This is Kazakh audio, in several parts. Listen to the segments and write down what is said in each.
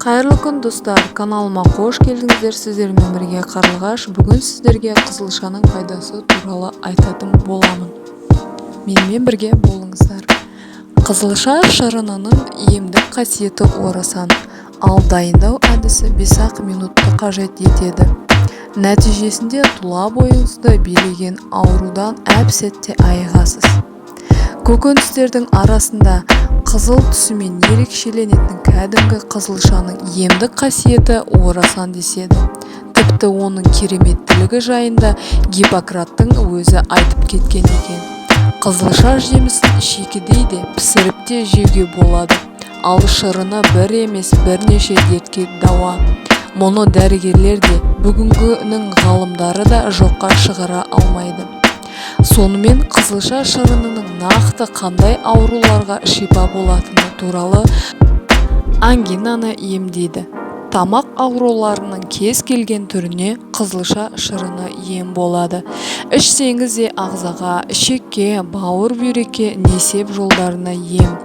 Қайырлы күн, достар! Каналыма қош келдіңіздер! Сіздермен бірге Қарлығаш. Бүгін сіздерге қызылшаның пайдасы туралы айтатын боламын. Менімен бірге болыңыздар. Қызылша шырынының емдік қасиеті орасан. Ал дайындау әдісі 5-ақ минутты қажет етеді. Нәтижесінде тұла бойыңызды билеген аурудан әп-сәтте айығасыз. Көкөністердің арасында қызыл түсімен ерекшеленетін кәдімгі қызылшаның емдік қасиеті орасан деседі. Тіпті оның кереметтілігі жайында Гиппократтың өзі айтып кеткен екен. Қызылша жемісін шикідей де, пісіріп те жеуге болады. Ал шырыны бір емес, бірнеше дертке дауа. Мұны дәрігерлер де, бүгінгінің ғалымдары да жоққа шығара алмайды. Сонымен, қызылша шырынының нақты қандай ауруларға шипа болатыны туралы. Ангинаны емдейді. Тамақ ауруларының кез келген түріне қызылша шырыны ем болады. Ішсеңіз де, ағзаға, ішекке, бауыр, бүйрекке, несеп жолдарына ем.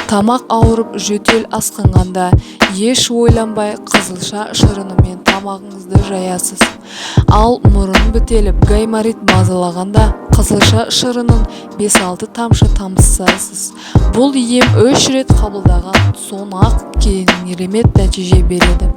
Тамақ ауырып, жөтел асқынғанда еш ойланбай қызылша шырынымен тамағыңызды жаясыз. Ал мұрын бітеліп, гайморит мазалағанда қызылша шырынын 5-6 тамшы тамызасыз. Бұл ем үш рет қабылдаған соң-ақ керемет нәтиже береді.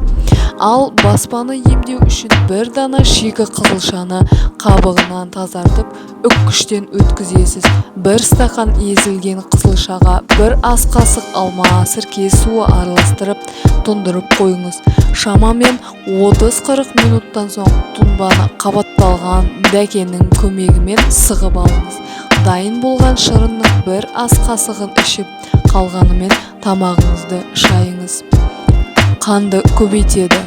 Ал баспаны емдеу үшін бір дана шикі қызылшаны қабығынан тазартып, үккіштен өткізесіз. Бір стақан езілген қызылшаға бір ас қасық алма сірке суы араластырып, тұндырып қойыңыз. Шамамен 30-40 минуттан соң тұнбаны қабатталған дәкенің көмегімен сығып алыңыз. Дайын болған шырынның бір ас қасығын ішіп, қалғанымен тамағыңызды шайыңыз. Қанды көбейтеді.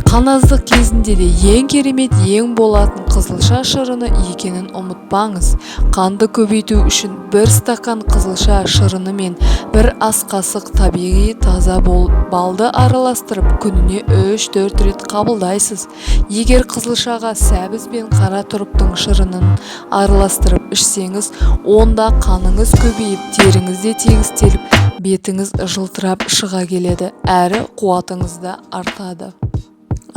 Қаназдық кезінде де ең керемет ем болатын қызылша шырыны екенін ұмытпаңыз. Қанды көбейту үшін бір стақан қызылша шырыны мен бір ас қасық табиғи таза балды араластырып, күніне 3-4 рет қабылдайсыз. Егер қызылшаға сәбіз бен қара тұрыптың шырынын араластырып ішсеңіз, онда қаныңыз көбейіп, теріңіз де тегістеліп, бетіңіз жылтырап шыға келеді, әрі қуатыңыз да артады.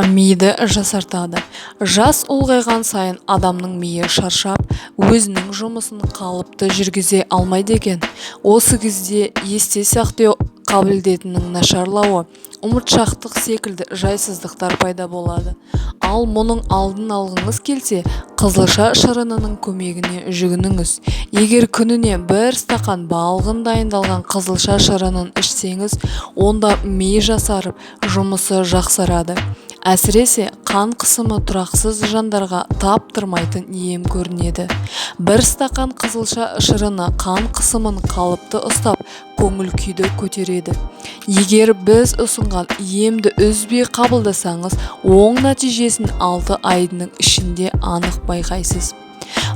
Миды жасартады. Жас ұлғайған сайын адамның миы шаршап, өзінің жұмысын қалыпты жүргізе алмайды екен. Осы кезде есте сақтау қабілетінің нашарлауы, ұмытшақтық секілді жайсыздықтар пайда болады. Ал мұның алдын алғыңыз келсе, қызылша шырынының көмегіне жүгініңіз. Егер күніне бір стақан балғын дайындалған қызылша шырынын ішсеңіз, онда ми жасарып, жұмысы жақсарады. Әсіресе қан қысымы тұрақсыз жандарға таптырмайтын ем көрінеді. Бір стақан қызылша шырыны қан қысымын қалыпты ұстап, көңіл күйді көтереді. Егер біз ұсынған емді үзбей қабылдасаңыз, оң нәтижесін 6 айдың ішінде анық байқайсыз.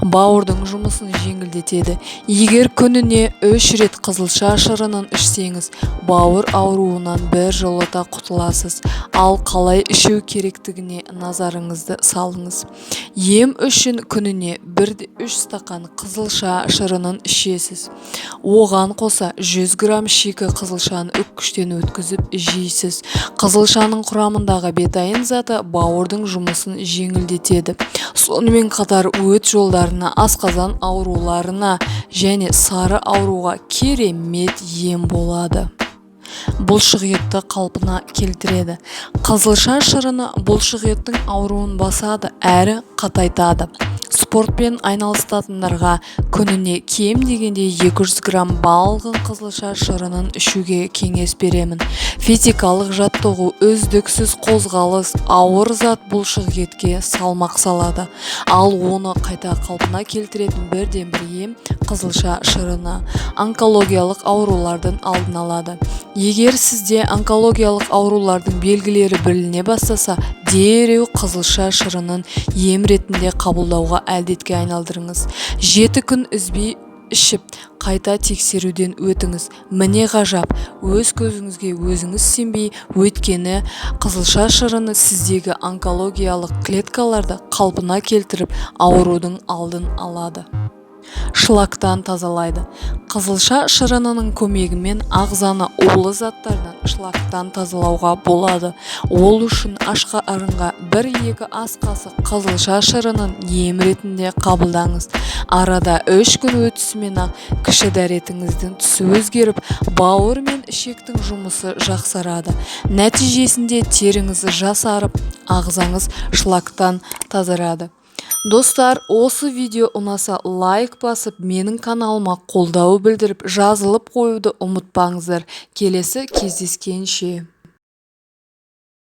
Бауырдың жұмысын жеңілдетеді. Егер күніне үш рет қызылша шырынын ішсеңіз, бауыр ауруынан бір жолата құтыласыз. Ал қалай ішу керектігіне назарыңызды салыңыз. Ем үшін күніне 1-3 стақан қызылша шырынын ішесіз. Оған қоса 100 грамм шикі қызылшаны үккіштен өткізіп жейсіз. Қызылшаның құрамындағы бетаин заты бауырдың жұмысын жеңілдетеді. Сонымен қатар өт жолдарына, асқазан ауруларына және сары ауруға керемет ем болады. Бұлшық етті қалпына келтіреді. Қызылша шырыны бұлшық еттің ауруын басады әрі қатайтады. Спортпен айналысатындарға күніне кем дегенде 200 грамм балғын қызылша шырынын ішуге кеңес беремін. Физикалық жаттығу, үздіксіз қозғалыс, ауыр зат бұлшық етке салмақ салады. Ал оны қайта қалпына келтіретін бірден бір ем – қызылша шырыны. Онкологиялық аурулардың алдын алады. Егер сізде онкологиялық аурулардың белгілері біліне бастаса, дереу қызылша шырынын ем ретінде қабылдауға әдетке айналдырыңыз. 7 күн үзбей ішіп, қайта тексеруден өтіңіз. Міне ғажап, өз көзіңізге өзіңіз сенбей, өйткені қызылша шырыны сіздегі онкологиялық клеткаларды қалпына келтіріп, аурудың алдын алады. Шлактан тазалайды. Қызылша шырынының көмегімен ағзаны улы заттардан, шлактан тазалауға болады. Ол үшін аш қарынға 1-2 ас қасық қызылша шырынын ем ретінде қабылдаңыз. Арада 3 күн өтісімен-ақ кіші дәретіңіздің түсі өзгеріп, бауыр мен ішектің жұмысы жақсарады. Нәтижесінде теріңіз жасарып, ағзаңыз шлактан тазарады. Достар, осы видео ұнаса, лайк басып, менің каналыма қолдау білдіріп, жазылып қоюды ұмытпаңыздар. Келесі кездескенше!